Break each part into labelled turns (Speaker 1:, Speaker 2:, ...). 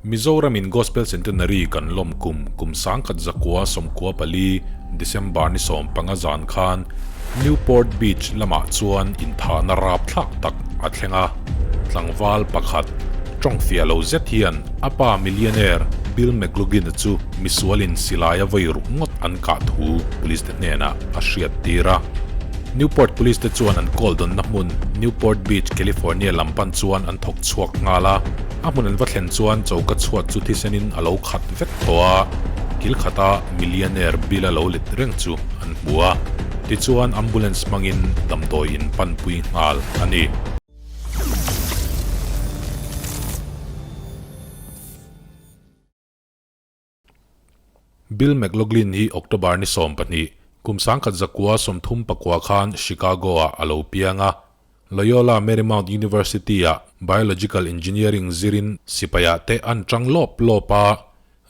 Speaker 1: Mizoramin Gospel Centenary kan lawm kum kum 1994 December ni 15 zan khan Newport Beach lamah chuan inthahna rapthlak tak a thleng a. Tlangval pakhat tawng fiah lo zet hian a pa millionaire Bill McLoughlin-a chu misualin silaia vawi ruk ngawt an kah thu police te hnenah a hriattir a. Newport Police te chuan an call dawnna hmun Newport Beach, California lam pan chuan an thawk chhuak nghal a. A hmun an va thlen chuan choka chhuat chu thisenin a lo khat vek tawh a, kil khata millionaire bill a lo let reng chu an hmu a. Tichuan ambulance hmangin damdawi in panpui nghal a ni. Bill McLoughlin hi October ni 12, kum 1934 khan Chicago-ah a lo piang a. Loyola Marymount University-ah Biological Engineering zirin sipaiah te an tang lawp lawp a,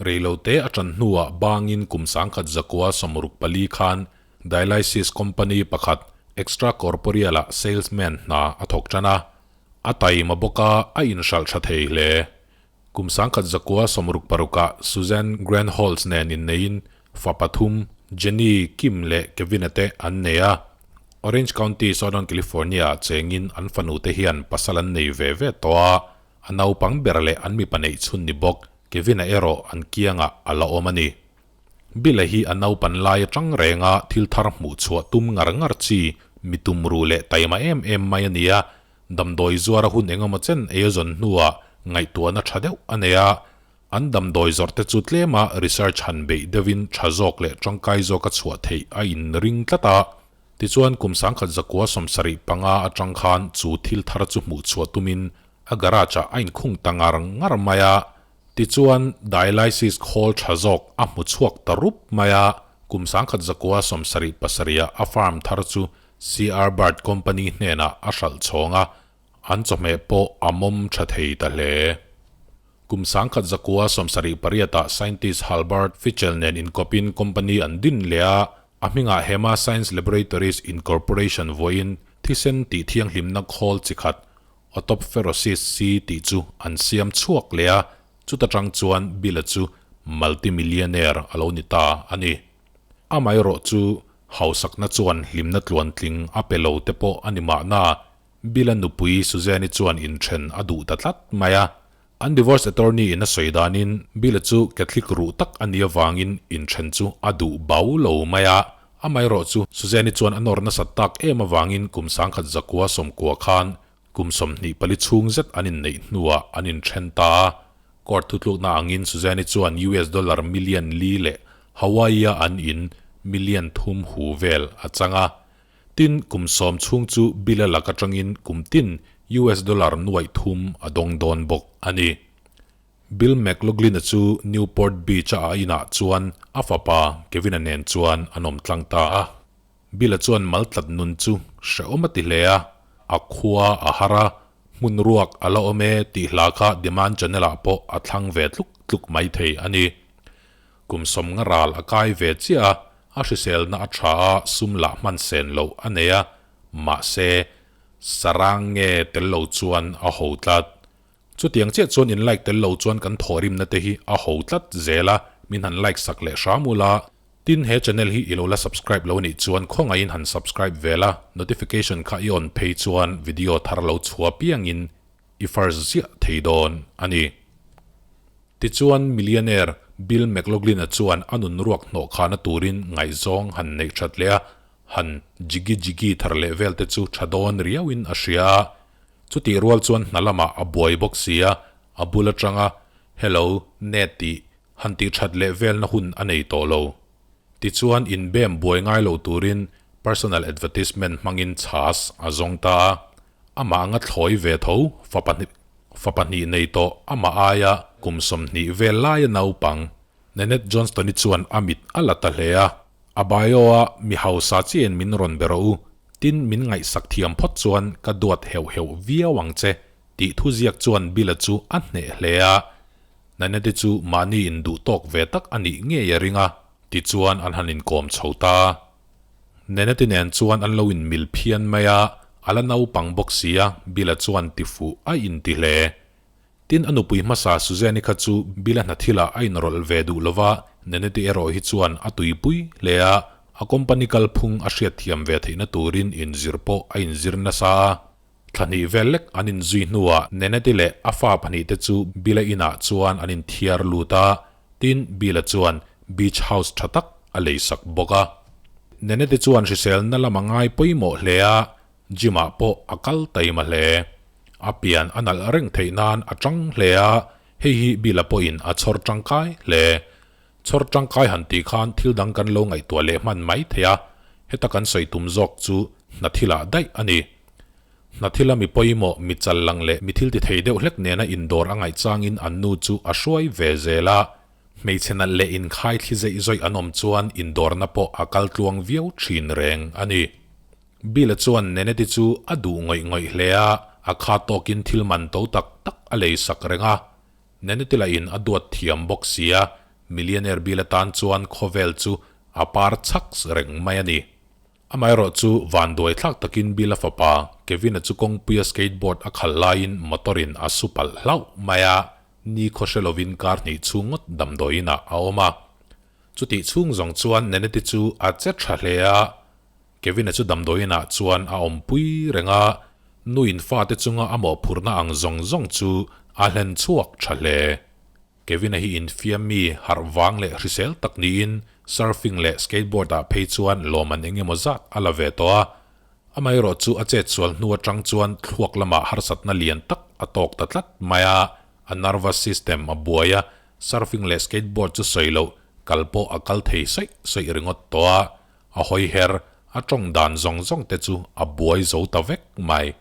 Speaker 1: reilote a tan hnuah bangin kum 1964 khan dialysis company pakhat extracorporeal-ah salesman hna a thawk tan a. A taima bawk a, a inhralh tha thei hle. Kum 1966-ah Suzanne Grandholtz nen inneiin fa pathum, Jenny, Kim leh Kevin-a te an nei a. Orange County, Southern California-ah chengin an fanute hian pasal an nei ve ve tawh a, a naupang ber leh an mipa neih chhun ni bawk Kevin-a erawh an kiangah a la awm a ni. Bill-a hi a naupan lai atang renga thil thar hmuh chhuah tum ngar ngar chi, mi tumruh leh taima em em mai a ni a, Damdawi zuara hun engemaw chen ei a zawn hnuah ngaihtuahna tha deuh a nei a, an damdawi zawrhte chu tlema research han beih deuhin tha zawk leh tangkai zawka chhuah theih a inring tlat a. Tichuan kum 1975 atang khan chu thil thar chu hmuh chhuah tumin a garage-ah a inkhung ta ngar ngar mai a. Tichuan dialysis khawl tha zawk a hmu chhuak ta rup mai a, kum 1977-ah a farm thar chu CR Bird Company hnenah a hralh chhawng a, an chawhmeh pawh a mawm tha thei ta hle. Kum 1978-ah scientist Halbert Fitchell nen inkawpin company an din leh a, a hmingah Hema Science Laboratories Incorporation vawiin thisen tih thianghlimna khawl chi khat Autopferosis C tih chu an siam chhuak leh a, chuta tang chuan Bill-a chu multimillionaire a lo ni ta a ni. Amaherawh chu hausakna chuan hlimna tluantling a pe lo te pawh a ni mahna, Bill-a nupui Suzanne-i chuan inthen a duh ta tlat mai a. An divorce attorney in a sawi danin Bill-a chu Catholic ruh tak a nih avangin inthen chu a duh bau lo mai a. Amaherawh chu Suzanne-i chuan a nawr nasat tak em avangin kum 1990 khan Kum 24 chhung zet an inneih hnuah an inthen ta a, court thutlukna angin Suzanne-i chuan US dollar million li leh Hawaii-a an in million thum hu vel a chang a. Tin, kum sawm chhung chu Bill-a lak atangin kum tin US dollar nuaih thum a dawng dawn bawk a ni. Bill McLoughlin-a chu Newport Beach-a a inah chuan a fapa Kevin-a nen chuan an awm tlang ta a. Bill-a chuan maltlat nun chu hrehawm a ti hle a, a khua a har a, hmun ruak a la awm e tih hla kha Demand Channel-ah pawh a thlang ve tluk tluk mai thei a ni. Kum sawmnga ral a kai ve chiah a, a hriselna a tha a, sum lah hman sen loh a nei a, mahse, sarang nge tel lo chuan a ho tlat. Chutiang chiah chuan in like tel lo chuan kan thawhrimna te hi a ho tlat zel a, min han like sak leh hram ula, Tin, he channel hi i lo la subscribe lo anih chuan khawngaihin han subscribe ve la, notification kha i on phei chuan video thar lo chhuah piangin i first ziah thei dawn a ni. Tichuan, millionaire Bill McLoughlin-a chuan a nun ruak hnawh khahna turin ngaihzawng han neih that leh a, han jiggy jiggy thar leh vel te chu tha dawn riauin a hria a. Chutih rual chuan hna lamah a buai bawk si a, a bul atanga Hello, Ned tih Han tih that leh velna hun a nei tawh lo. Tichuan inbem buai ngai lo turin personal advertisement hmangin chhas a zawng ta a. Amah anga thlawi ve tho fa pahnih fa pahnih nei tawh amah aia kum 20 vel laia naupang Nanette Johnston-i chuan a mit a la ta hle a. A bio-a mi hausa chiain min rawn be rawh u, tin min ngaihsak thiam phawt chuan ka duat heuh heuh viau ang che tih thuziak chuan Bill-a chu a hneh hle a. Nanette chu mahni induh tawk ve tak a nih ngei a ring a, tichuan an han inkawm chho ta. Nanette nen chuan an lo inmil phian mai a, a la naupang bawk si a, Bill-a chuan tifuh a inti hle. Tin, a nupui hmasa Suzanne-i kha chu Bill-a hna thilah a inrawlh ve duh lova, Nanette erawh hi chuan a tuipui hle a, a company kalphung a hriatthiam ve theihna turin inzir pawh a inzir nasa a. Thla hnih vel lek an inzui hnuah Nanette leh a fa pahnihte chu Bill-a inah chuan an inthiar lut a, tin, Bill-a chuan beach house tha tak a leisak bawk a. Nanette chuan hriselna lam a ngai pawimawh hle a, Gym-ah pawh a kal taima hle. A pian a nalh reng theih nan a tang hle a, hei hi Bill-a pawhin a chhawr tangkai hle. Chhawr tangkai han tih khan thil dang kan lo ngaihtuah leh hman mai thei a, heta kan sawi tum zawk chu hna thilah daih a ni. Hna thila mi pawimawh, mi chal lang leh mi thil ti thei deuh hlek nena indawr a ngaih changin an nu chu a hruai ve zel a, hmeichhe nalh leh inkhai thli zeih zawih an awm chuan indawrna pawh a kal tluang viau thin reng a ni. Bill-a chuan Neneti chu a duh ngawih ngawih hle a, a kha tawkin thil man to tak tak a lei sak reng a. Neneti lahin a duat thiam bawk si a, millionaire Bill atan chuan khawvel chu a par chhak reng mai a ni. Amaherawh chu vanduai thlak takin Bill-a fapa Kevin-a chu kawngpuia skateboard a khalh laiin motor-in a su palh hlauh mai a, ni khaw hre lovin kar hnih chhung ngawt damdawiinah a awm a. Chutih chhung zawng chuan Neneti chu a che tha hle a, Kevin-a chu damdawiinah chuan a awmpui reng a, nuin fate chunga a mawhphurhna ang zawng zawng chu a hlen chhuak tha hle. Kevin-a hi infiam mi harh vang leh hrisel tak niin surfing leh skateboard-ah phei chuan lawmman eng emaw zat a la ve tawh a. Amaherawh chu a chetsual hnu atang chuan thluak lamah harsatna lian tak a tawk ta tlat mai a, a nervous system a buai a, surfing leh skateboard chu sawi loh kal pawh a kal thei saih saih ringawt tawh a. A hawi her, a tawng dan zawng zawng te chu a buai zo ta vek mai.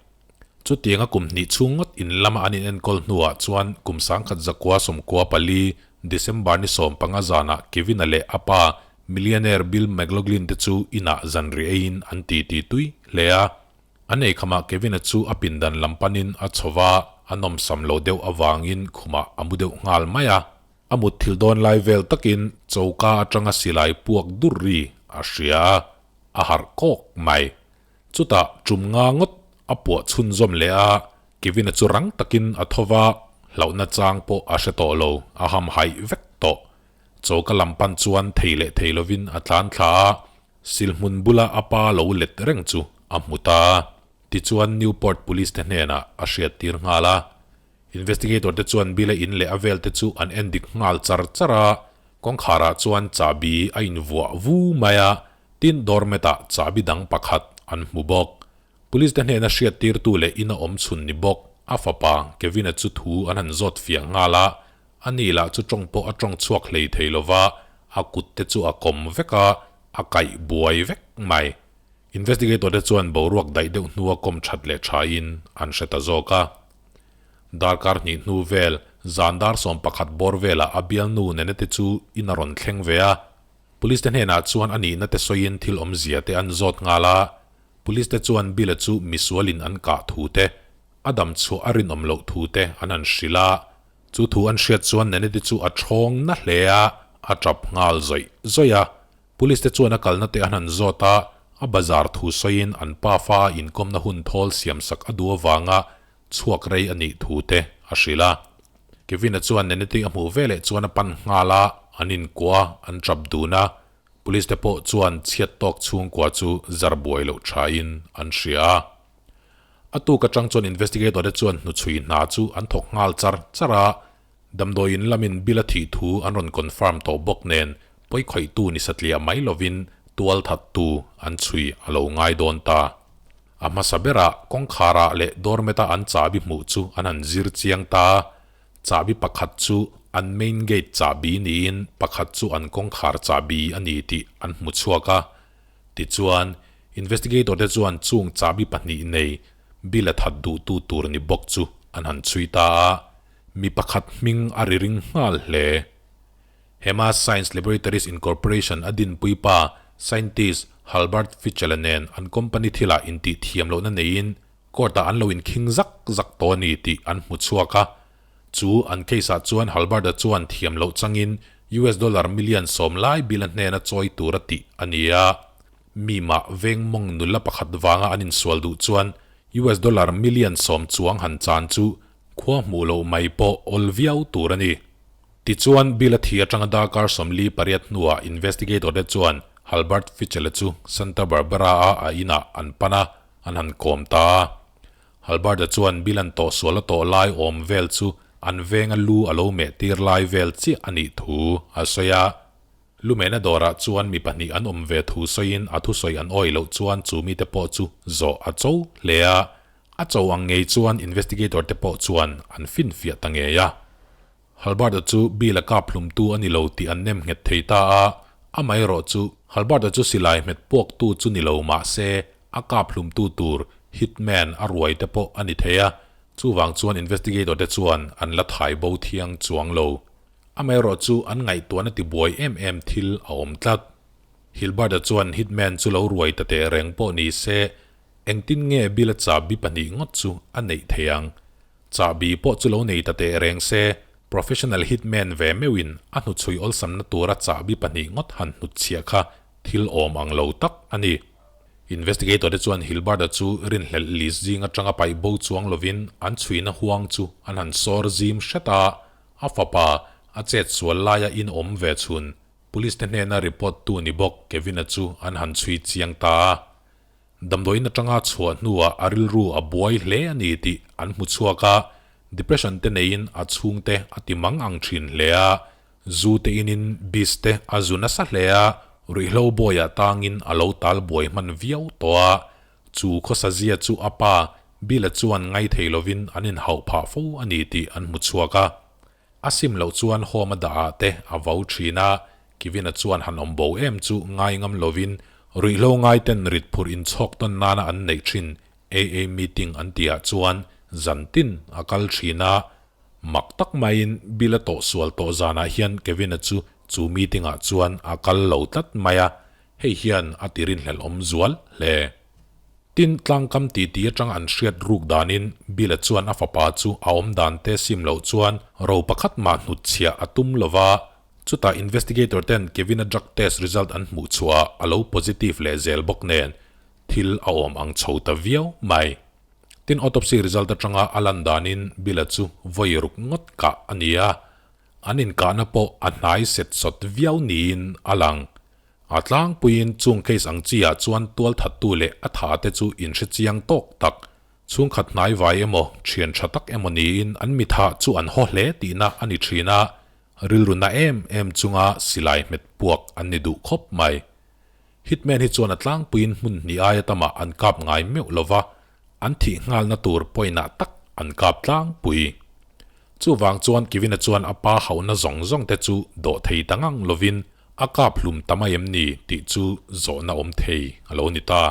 Speaker 1: Chutianga kum hnih chhung ngawt in lama an inenkawl hnuah chuan kum sangkhat zakua sawmkua pali, December ni 15 zanah Kevin-a leh a pa millionaire Bill McLaughlin te chu inah zanri eiin an titi tui hle a. An eikhamah Kevin-a chu a pindan lam panin a chho va, a nawmsam lo deuh avangin khumah a mu deuh nghal mai a. A mutthilh dawn lai vel takin choka atanga silai puak dur ri a hria a, a harh kawk mai. Chutah tum nga ngawt a puah chhunzawm leh a, Kevin-a chu rang takin a tho va, hlauhna chang pawh a hre tawh lo, a hamhaih vek tawh. Choka lam pan chuan thei leh thei lovin a tlan thla a, silhmun bula a pa lo let reng chu a hmu ta. Tichuan Newport Police te hnenah a hriattir nghal a. Investigator te chuan Bill-a in leh a vel te chu an en dik nghal char char a, kawngkhar ah chuan chahbi a invuah vu mai a, tin doormat ah chahbi dang pakhat an hmu bawk. Police te hnena hriattirtu leh in a awm chhun ni bawk, a fapa Kevin-a chu thu an han zawt fiah nghal a, ani lah chu tawng pawh a tawng chhuak hlei thei lova, a kut te chu a kawm vek a, a kaih buai vek mai. Investigator te chuan boruak daih deuh hnua kawm that leh thain an hre ta zawk a. Darkar hnih hnu vel, zan dar 11 bawr velah a bialnu Nenete chu in a rawn thleng ve a. Police te hnenah chuan a nihna te sawiin thil awmzia te an zawt nghal a. Police te chuan Bill-a chu misualin an kah thu te, a dam chhuah a rinawm loh thu te an han hrilh a. Chu thu an hriat chuan Nenete chu a thawng na hle a, a tap nghal zawih zawih a. Police te chuan a kalna te an han zawt a, a bazar thu sawiin an pafa a inkawmna hun thawl siamsak a duh avanga chhuak rei a nih thu te a hrilh a. Kevin-a chuan Neneti a hmuh veleh chuan a pan nghal a, an inkuah a, an tap dun a. Police te pawh chuan chhiat tawk chhungkua chu zar buai loh thain an hria a. A tuk atang chuan investigator te chuan hnuchhui hna chu an thawk nghal char char a, damdawiin lamin bill a thih thu an rawn confirm tawh bawk nen pawikhawihtu ni satliah mai lovin tual thattu an chhui a lo ngai dawn ta. A hmasa berah kawngkharah leh doormat-a an chahbi hmuh chu an han zir chiang ta. Chahbi pakhat chu an main gate chahbi niin pakhat chu an kawngkhar chahbi a ni tih an hmu chhuak a. Tichuan, investigator te chuan chung chahbi pahnih nei bill a that duhtu tur ni bawk chu an han chhui ta a, mi pakhat hming a ri ring nghal hle. Hema Science Laboratories Incorporation a dinpui pa scientist Halbert Fitchell-a nen an company thilah intih thiam lohna neiin court-ah an lo inkhing zak zak tawh a ni tih an hmu chhuak a. Chu an case-ah chuan Halbert-a chuan thiam loh changin US dollar million 10 lai bill a hnena chawi tur a tih a ni a. Mi mah veng mawng nula pakhat vanga an insual duh chuan US dollar million 10 chuang han chan chu. Khua hmuh loh mai pawh awl viau tur a ni. Tichuan, Bill a thi atanga darkar 48 hnuah investigator te chuan Halbert Fitchell-a chu Santa Barbara-a a inah an pan a, an han kawm ta a. Halbert-a chuan Bill an tawhsual a tawh lai awm vel chu an venga lu a lo meh tir lai vel chiah a nih thu a sawi a. Lumehna dawrah chuan mi pahnih an awm ve thu sawiin a thusawi an awih loh chuan chu mite pawh chu zawh a cho hle a. A cho ang ngei chuan investigator te pawh chuan an finfiah ta ngei a. Halbert-a chu Bill-a kap hlumtu a ni lo tih an nem nghet thei ta a, amaherawh chu Halbert-a chu silai hmet puaktu chu ni lo mah se a kap hlumtu tur hitman a ruai te pawh a ni thei a, chuvang chuan investigator te chuan an la thai bo thiang chuang lo. Amaherawh chu an ngaihtuahna tibuai em em thil a awm tlat. Hilbert-a chuan hitman chu lo ruai ta teh reng pawh ni se Engtin nge Bill-a chahbi pahnih ngawt chu a neih thei ang? Chahbi pawh chu lo nei ta teh reng se, professional hitman ve meuhin a hnuchhui awlsamna tura chahbi pahnih ngawt han hnutchhiah kha thil awm ang lo tak a ni. Investigator te chuan Hilbert-a chu rinhlelh list zing atanga paih bo chuang lovin an chhuina huang chu an han sawr zim hret a, a fapa a chet sual laia inawm ve chhun police te hnena report tu ni bawk Kevin-a chu an han chhui chiang ta a. Damdawiin atanga chhuah hnuah a rilru a buai hle a ni tih an hmu chhuak a, depression te neiin a chhungte a ti mang ang thin hle a, zu te inin bis te a zu nasa hle a, ruihhlo bawiah tangin a lo tal buai hman viau tawh a, chu khawsazia chu a pa Bill-a chuan ngai thei lovin an inhauh phah fo a ni tih an hmu chhuak a. A sim loh chuan home a dah ah te a vo thin a, Kevin-a chuan han awm bo em chu ngai ngam lovin ruihhlo ngai ten rit phurh inchhawk tawn nana an neih thin AA meeting an tih ah chuan zan tin a kal thin a, mak tak maiin Bill-a tawh sual tawh zanah hian Kevin-a chu chu meeting ah chuan a kal lo tlat mai a, hei hian a ti rinhlelh awm zual hle. Tin, tlangkam titi atang an hriat ruk danin Bill-a chuan a fapa chu a awm dan te sim loh chuan ro pakhat mah hnutchhiah a tum lo va, chutah investigator ten Kevin-a drug test result an hmuh chhuah a lo positive leh zel bawk nen thil a awm ang chho ta viau mai. Tin, autopsy result atanga a lan danin Bill-a chu vawi ruk ngawt kah a ni a, an inkahna pawh a hnai set sawt viau niin a lang. A tlangpuiin chung case ang chi ah chuan tualthattu leh a tha te chu inhre chiang tawk tak, chhungkhat hnai vai emaw, thian tha tak emaw niin an mitha chu an haw hle tihna a ni thin a, rilru na em em chunga silai hmet puak an ni duh khawp mai. Hitman hi chuan a tlangpuiin hmun hnih aia tamah an kap ngai meuh lova, an thih nghalna tur pawinah tak an kap tlangpui. Chuvang chuan Kevin-a chuan a pa hauhna zawng zawng te chu dawh thei ta ngang lovin a kap hlum ta mai em ni tih chu zawhna awm thei a lo ni ta.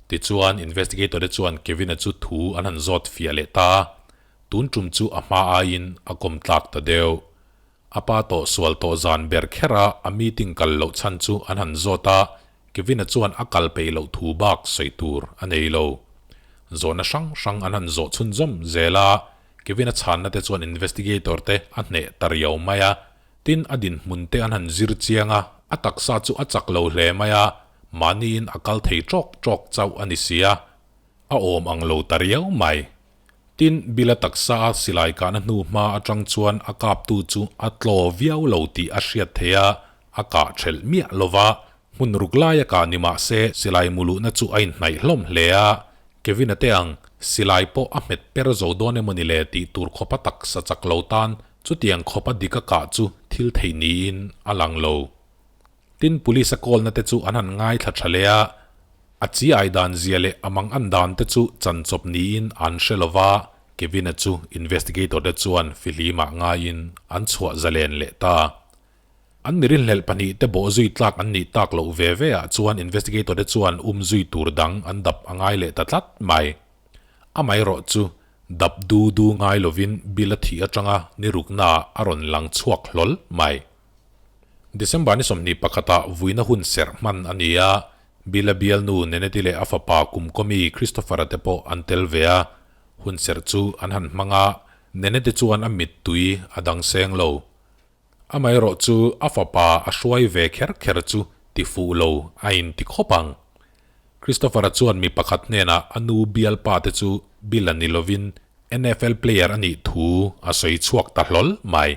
Speaker 1: Tichuan investigator te chuan Kevin-a chu thu an han zawt fiah leh ta a, tun tum chu a hma aiin a kawm tlak ta deuh. A pa tawh sual tawh zan ber kher a a meeting kal loh chhan chu an han zawt a, Kevin-a chuan a kal peih loh thu bak sawi tur a nei lo. Zawhna hrang hrang an han zawh chhunzawm zel a, Kevin-a chhanna te chuan investigator te a hneh ta riau mai a, tin a dinhmun te an han zir chiang a, a taksa chu a chak lo hle mai a, mahniin a kal thei tawk tawk chauh a ni si a, a awm ang lo ta riau mai. Tin, Bill-a taksa a silai kahna hnu hma atang chuan a kaptu chu a tlaw viau lo tih a hriat theih a, a kah thelh miah lo va, hmun ruk laia kah ni mah se silai muluhna chu a inhnaih hlawm hle a, Kevin-a te ang, silai pawh a hmet per zo dawn emaw ni le tih tur khawpa taksa chak lo tan chutiang khawpa dik a kah chu thil theih niin a lang lo. Tin, police a call na te chu an han ngaithla tha leh a, a chi ai dan zia leh a mang an dan te chu chan chawp niin an hre lo va, Kevin-a chu investigator te chuan fihlimah ngaiin an chhuah zalen leh ta. An mirinhlelh pahnih te bawh zui tlak an nih tak loh ve ve ah chuan investigator te chuan um zui tur dang an dap a ngai leh ta tlat mai. Amaherawh chu dap du du ngai lovin Bill a thih atanga ni rukna ah a rawn lang chhuak hlawl mai. December ni 21 ah vuina hun serh hman a ni a, Bill a bialnu Neneti leh a fapa kumkawmi Christopher-a te pawh an tel ve a, hun serh chu an han hmang a, Neneti chuan a mittui a dang seng lo. Amaherawh chu a fapa a hruai ve kher kher chu ti fuh lo a inti khawp ang. Christopher-a chuan mi pakhat hnenah a nu bialpa te chu Bill-a ni lovin. NFL player a nih thu a sawi chhuak ta hlawl mai.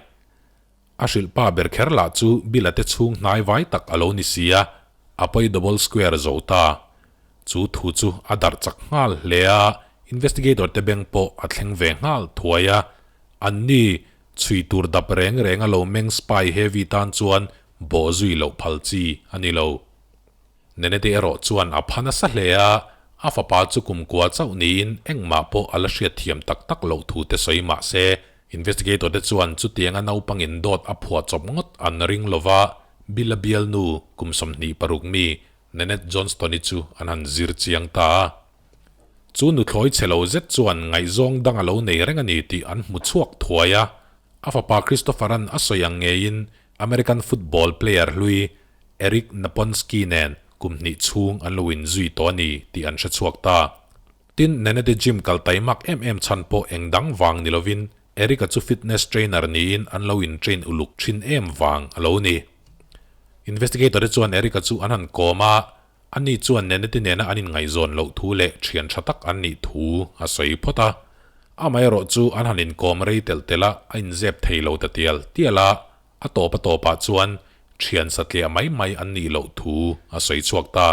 Speaker 1: A hrilh pa ber kher lah chu Bill-a te chhung hnai vai tak a lo ni si a, a pawi double square zo ta. Chu thu chu a darh chak nghal hle a, investigator te beng pawh a thleng ve nghal thuai a. Anni chhui tur dap reng reng a lo meng spy heavy tan chuan bawh zui loh phal chi a ni lo. Nenete erawh chuan a pha nasa hle a, a fapa chu kumkua chauh niin engmah pawh a la hriatthiam tak tak loh thu te sawi mah se, investigator te chuan chutianga naupangin dawt a phuah chawp ngawt an ring lo va, Bill-a bialnu kum 26 mi Nanette Johnston-i chu an han zir chiang ta a. Chu nuthlawi chhe lo zet chuan ngaihzawng dang a lo nei reng a ni tih an hmu chhuak thuai a, a fapa Christopher-a'n a sawi ang ngeiin American football player hlui Eric Naponski nen kum hnih chhung an lo inzui tawh a ni tih an hre chhuak ta. Tin, Nenete gym kal taimak em em chhan pawh eng dang vang ni lovin Eric-a chu fitness trainer niin an lo in-train uluk thin em vang a lo ni. Investigator-te chuan Eric-a chu an han kawm a, ani chuan Nenete nena an inngaihzawn loh thu leh thian tha tak an nih thu a sawi phawt a. Amaherawh chu an han inkawm rei telh telh a, a inzep thei lo ta tial tial a, A tawp a tawpah chuan thian satliah mai mai an nih loh thu a sawi chhuak ta.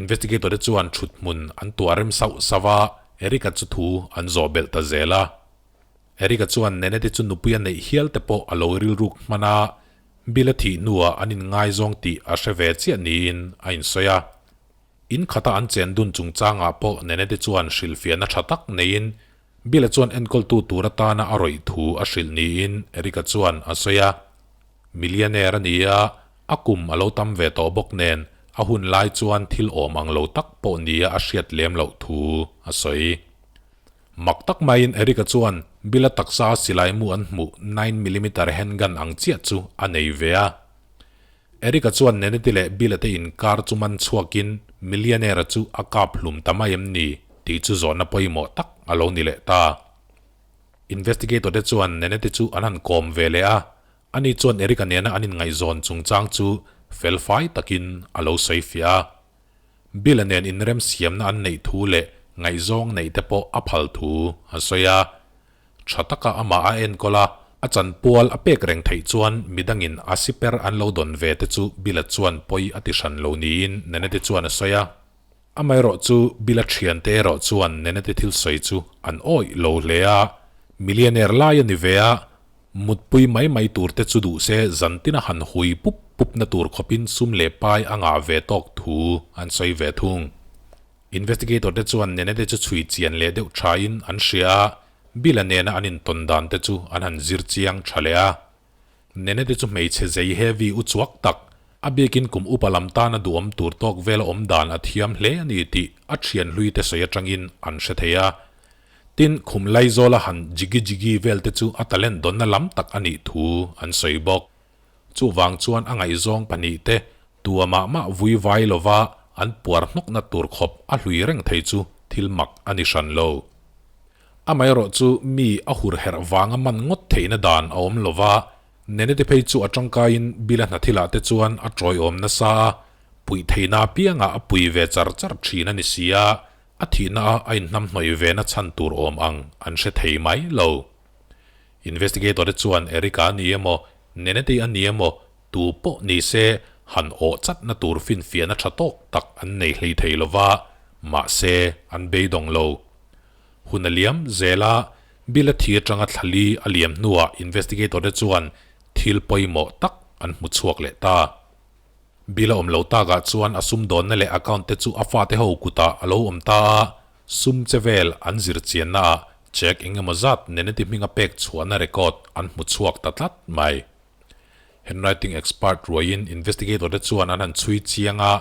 Speaker 1: Investigator te chuan thut hmun an tuah rem sauh sauh a, Eric-a chu thu an zawh belh ta zel a. Eric-a chuan Neneti chu nupui a neih hial te pawh a lo rilruk hman a, Bill-a thih hnuah an inngaizawng tih a hre ve chiah niin a insawi a. In khata an chen dun chungchangah pawh Neneti chuan hrilhfiahna tha tak neiin Bill-a chuan enkawltu tur atana a rawih thu a hrilh niin Eric-a chuan a sawi a. Millionaire a ni a, a kum a lo tam ve tawh bawk nen a hun lai chuan thil awm ang lo tak pawh nia a hriat lem loh thu a sawi. Mak tak maiin Eric-a chuan Bill-a taksa a silai mu an hmuh nine millimeter handgun ang chiah chu a nei ve a. Eric-a chuan Neneti leh Bill-a te inkar chu man chhuakin millionaire-a chu a kap hlum ta mai em ni tih chu zawhna pawimawh tak a lo ni leh ta. Investigator te chuan Neneti chu an han kawm ve leh a, ani chuan Eric-a nena an inngaihzawn chungchang chu felfai takin a lo sawi fiah a. Bill-a nen inremsiamna an neih thu leh ngaihzawng neih te pawh a phal thu a sawi a. Tha taka amah a enkawl a, a chanpual a pek reng theih chuan midangin a siper an lo dawn ve te chu Bill-a chuan pawi a ti hran lo niin Nanette chuan a sawi a. Amaherawh chu Bill-a thiante erawh chuan Nanette thil sawi chu an awih lo hle a, millionaire lai a ni ve a, mutpui mai mai tur te chu duh se zantina han hui pup pup na tur khawpin sum leh pai a ngah ve tawk thu an sawi ve thung. Investigator te chuan Nene te chu chhui chian leh deuh thain an hria a, Bill-a nena an intawn dan te chu an han zir chiang tha leh a. Nene te chu hmeichhe zei heavy u chuak tak, a biakin kum upa lam tana duhawm tur tawk vela awm dan a thiam hle a ni tih a thian hlui te sawi atangin an hre thei a. Tin, khum Laizawla han jiggy jiggy vel te chu a talent dawnna lam tak a nih thu an sawi bawk. Chuvang chuan a ngaihzawng pahnihte tua mah mah vui vai lova an puar hnawkna tur khawp a hlui reng thei chu thil mak a ni hran lo. Amaherawh chu mi a hur herh vanga man ngawt theihna dan a awm lova, Neneti phei chu a tangkaiin Bila hnathilah te chuan a tawiawm nasa a, puih theihna apiangah a pui ve char char thin a ni si a, a thihna a a inhnamhnawih ve na chhan tur awm ang an hre thei mai lo. Investigator te chuan Eric-a a ni emaw, Neneti a ni emaw, tu pawh ni se han awh chatna tur finfiahna tha tawk tak an nei hlei thei lo va, mahse an beidawng lo. Hun a liam zel a, Bill-a thi atanga thlali a liam hnuah investigator te chuan thil pawimawh tak an hmu chhuak leh ta. Bill-a awm lo takah chuan a sumdawnna leh account te chu a fate ho kutah a lo awm ta a, Sum che vel an zir chiannaah check eng emaw zat Neneti hminga pek chhuahna record an hmu chhuak ta tlat mai. Handwriting expert ruaiin investigator te chuan an han chhui chiang a,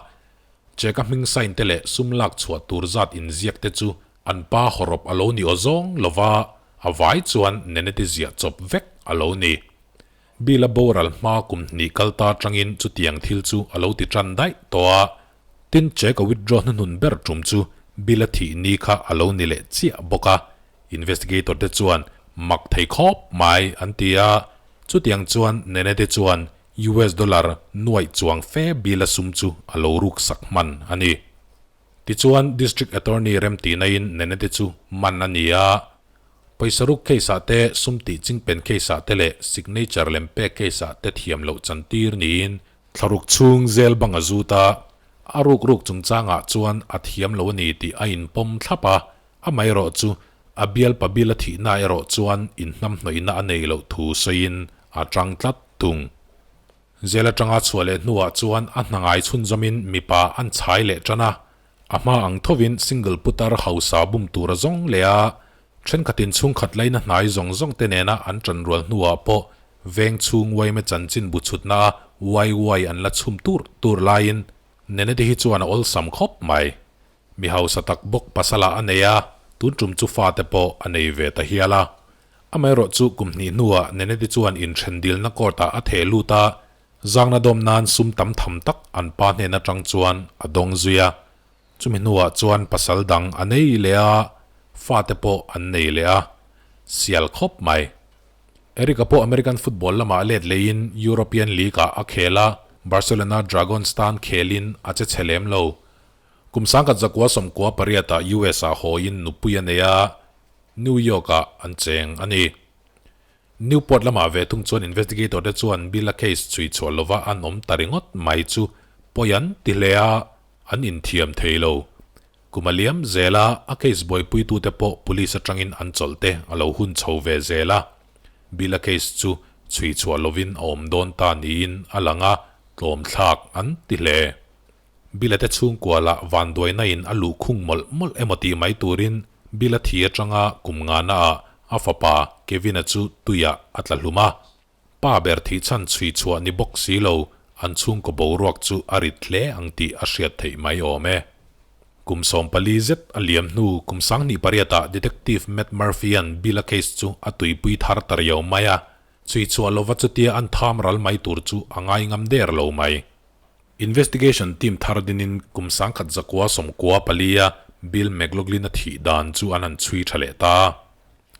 Speaker 1: check a hming sign te leh sum lak chhuah tur zat inziak te chu an pa hawrawp a lo ni aw zawng lova, a vai chuan Neneti ziah chawp vek a lo ni. Bill a boral hma kum hnih kal ta atangin chutiang thil chu a lo ti tan daih tawh a, tin check a withdraw hnuhnun ber tum chu Bill a thih ni kha a lo ni leh chiah bawk a, investigator te chuan mak thei khawp mai an ti a, chutiang chuan Nene te chuan US dollar nuaih chuang fe Bill a sum chu a lo ruk sak hman a ni. Tichuan District Attorney remtihna in Nene te chu man a ni a. Pawisa ruk case ah te, sum tih chingpen case ah te leh signature lem pek case ah te thiam loh chantir niin thlaruk chhung zel bang a zut a, a ruk ruk chungchangah chuan a thiam lo a ni tih a inpawm thlap a, amaherawh chu a bialpa bil a thihna erawh chuan inhnamhnawihna a nei loh thu sawiin a tang tlat thung. Zel atanga chhuah leh hnuah chuan a hna ngai chhunzawmin mipa an chhai leh tan a, a hma ang thovin single putar hausa bum tur a zawng leh a, thenkhatin chhungkhat laina hnai zawng zawng te nena an tan rual hnuah pawh veng chhung uaime chanchin bu chhutna a uai uai an la chhum tur tur laiin Neneti hi chuan a awlsam khawp mai. Mi hausa tak bawk pasala a nei a, tun tum chu fate pawh a nei ve ta hial a. Amaherawh chu kum hnih hnuah Neneti chuan inthen dilna court-ah a theh lut a, zangna dawm nan sum tam tham tak an pa hnen atang chuan a dawng zui a. Chumi hnuah chuan pasal dang a nei leh a, fate pawh an nei leh a. Sial khawp mai. Eric-a pawh American football lamah let leiin European League-ah a khel a, Barcelona Dragons tan khelin a che chhe lem lo. Kum 1998-ah US-ah hawiin nupui a nei a, New York-ah an cheng a ni. Newport lamah ve thung chuan investigator te chuan Bill-a case chhui chhuah lova an awm ta ringawt mai chu pawi an ti hle a, an inthiam thei lo. Kum a liam zel a, a case buaipuitute pawh police atangin an chawlh te a lo hun chho ve zel a. Bill-a case chu chhui chhuah lovin a awm dawn ta niin a lang a, tlawmthlak an ti hle. Bill-a te chhungkua lah vanduaina in a luh khung mawlh mawlh emaw tih mai turin Bill-a thi atanga kum ngana ah a fapa Kevin-a chu tuiah a tla hlum a. Pa ber thih chhan chhui chhuah ni bawk si lo an chhungkaw boruak chu a rit hle ang tih a hriat theih mai awm e. Kum 14 zet a liam hnu kum 2008 ah Detective Matt Murphy-a'n Bill-a case chu a tuipui thar ta riau mai a, chhui chhuah lova chutia an tham ral mai tur chu a ngai ngam der lo mai. Investigation team thar dinin kum 1994 a Bill McLoughlin-a thih dan chu an han chhui tha leh ta a.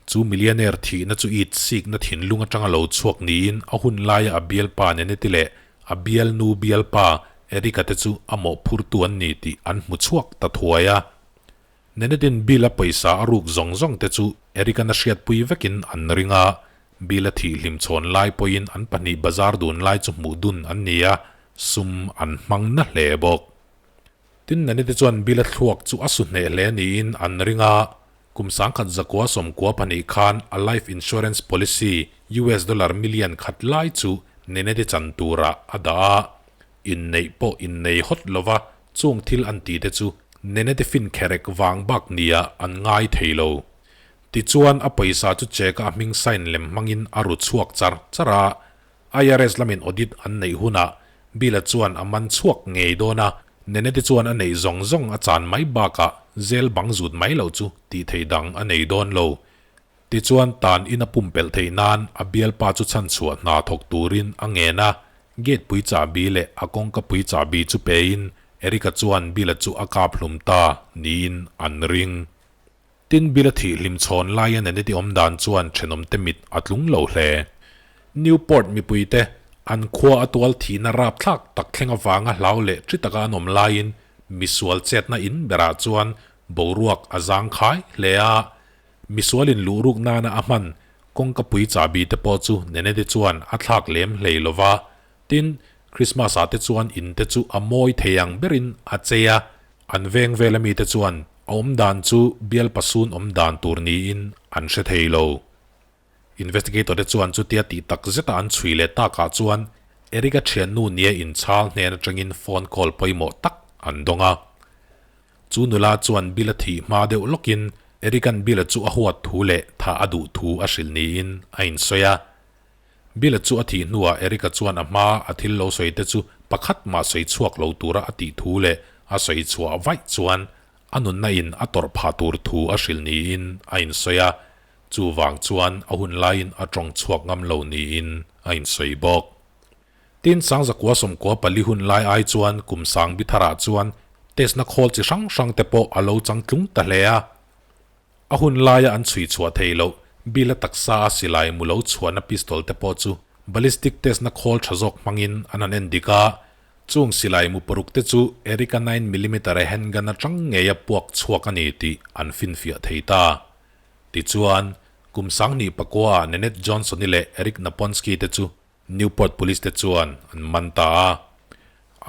Speaker 1: Chu millionaire thihna chu it sikna thinlung atanga lo chhuak niin a hun laia a bialpa Neneti leh a bialnu bialpa Eric-a te chu a mawhphurtu an ni tih an hmu chhuak ta thuai a. Nenetin Bill-a pawisa a ruk zawng zawng te chu Eric-an a hriatpui vekin an ring a, Bill-a thih hlimchhawn lai pawhin an pahnih bazar dun lai chu hmuh dun an ni a, sum an hmang na hle bawk. Tin, Neneti chuan Bill-a thluak chu a su hneh hle niin an ring a, kum 1992 khan a life insurance policy US dollar million khat lai chu Neneti chan turah a dah a, inneih pawh innei hawt lova Chung thil an ti te chu Nenete fin kherek vang bak nia an ngai thei lo. Tichuan a pawisa chu check-a a hming sign lem hmangin a ru chhuak char char a. IRS lamin audit an neih hunah Bill-a chuan a man chhuak ngei dawn a, Nenete chuan a neih zawng zawng a chan mai bakah zel bang zut mai loh chu tih theih dang a nei dawn lo. Tichuan tan in a pumpelh theih nan a bialpa chu chhanchhuah hna thawk turin a ngen a, gate pui chahbi leh a kawngka pui chahbi chu pein Eric-a chuan Bill-a chu a kap hlum ta niin an ring. Tin Bill-a thih hlim chhawn laia Nanette awm dan chuan thenawmte mit a tlung lo hle. Newport mipuite an khua a tual thihna rapthlak tak thleng avanga hlau leh thi taka an awm laiin misual chetna in berah chuan boruak a zangkhai hle a, Misualin luh ruk nana a hman kawngka pui chahbi te pawh chu Nenete chuan a thlak lem hlei lo va. Tin, Christmas ah te chuan in te chu a mawi thei ang berin a chei a, an veng vel ami te chuan a awm dan chu bial pasun awm dan tur niin an hre thei lo. Investigator te chuan chutia tih tak zeta an chhui leh takah chuan Eric-a thiannu nia inchhal hnen atangin phone call pawimawh tak an dawng a. Chu nula chuan Bill-a thih hma deuh lawkin Eric-a'n Bill-a chu a huat thu leh thah a duh thu a hrilh niin a insawi a. Bill-a chu a thih hnuah Eric-a chuan a hma a thil lo sawi te chu pakhat mah sawi chhuak lo tura a tih thu leh a sawi chhuah vaih chuan a nunna in a tawrh phah tur thu a hrilh niin a insawi a, chuvang chuan a hun laiin a tawng chhuak ngam lo niin a insawi bawk. Tin, 1994 hun lai ai chuan kum sang bi tharah chuan test na khawl chi hrang hrang te pawh a lo changtlung ta hle a. A hun laia an chhui chhuah theih loh, Bill a taksa a silai mu lo chhuahna pistol te pawh chu ballistic test na khawl tha zawk hmangin an han en dik a. Chung silai mu paruk te chu Eric-a nine millimeter handgun atang ngeia puak chhuak a ni tih an finfiah thei ta. Tichuan. Kum 2009-ah Nanette Johnson-i leh Eric Naponski te chu Newport Police te chuan an man ta a.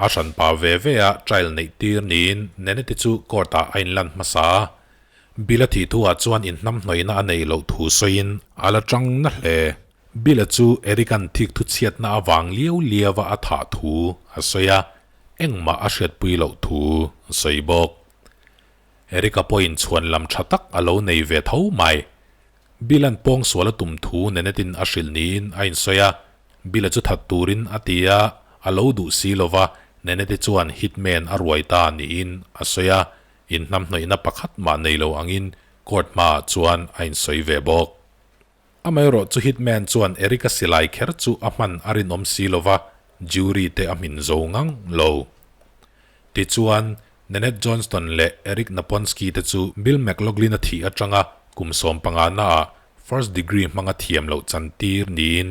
Speaker 1: A hranpa ve ve a trial neih tir niin Nanette-i chu court-ah a inlan hmasa a. Bill-a thih thuah chuan inhnamhnawihna a neih loh thu sawiin a la tang na hle. Bill-a chu Eric-a'n thik thu chhiatna avang liau liau a a thah thu a sawi a, engmah a hriatpui loh thu a sawi bawk. Eric-a pawhin chhuan lam tha tak a lo nei ve tho mai. Bill-a'n pawng sual a tum thu Nanette-in a hrilh niin a insawi a, Bill-a chu that turin a ti a, a lo duh si lo va, Nanette-i chuan hitman a ruai ta niin a sawi a, inhnamhnawihna pakhat mah nei lo angin court hmaah chuan a insawi ve bawk. Amaherawh chu hitman chuan Eric-a silai kher chu a hman a rinawm si lo va, jury te a hmin zo ngang lo. Tichuan, Nanette Johnston leh Eric Naponski te chu Bill McLoughlin-a thih atanga kum 15 naah first degree hmanga thiam loh chantir niin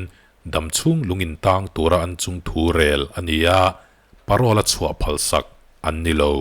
Speaker 1: damchhung lungin tang tura an chung thu rel a ni a, parole a chhuah phalsak an ni lo.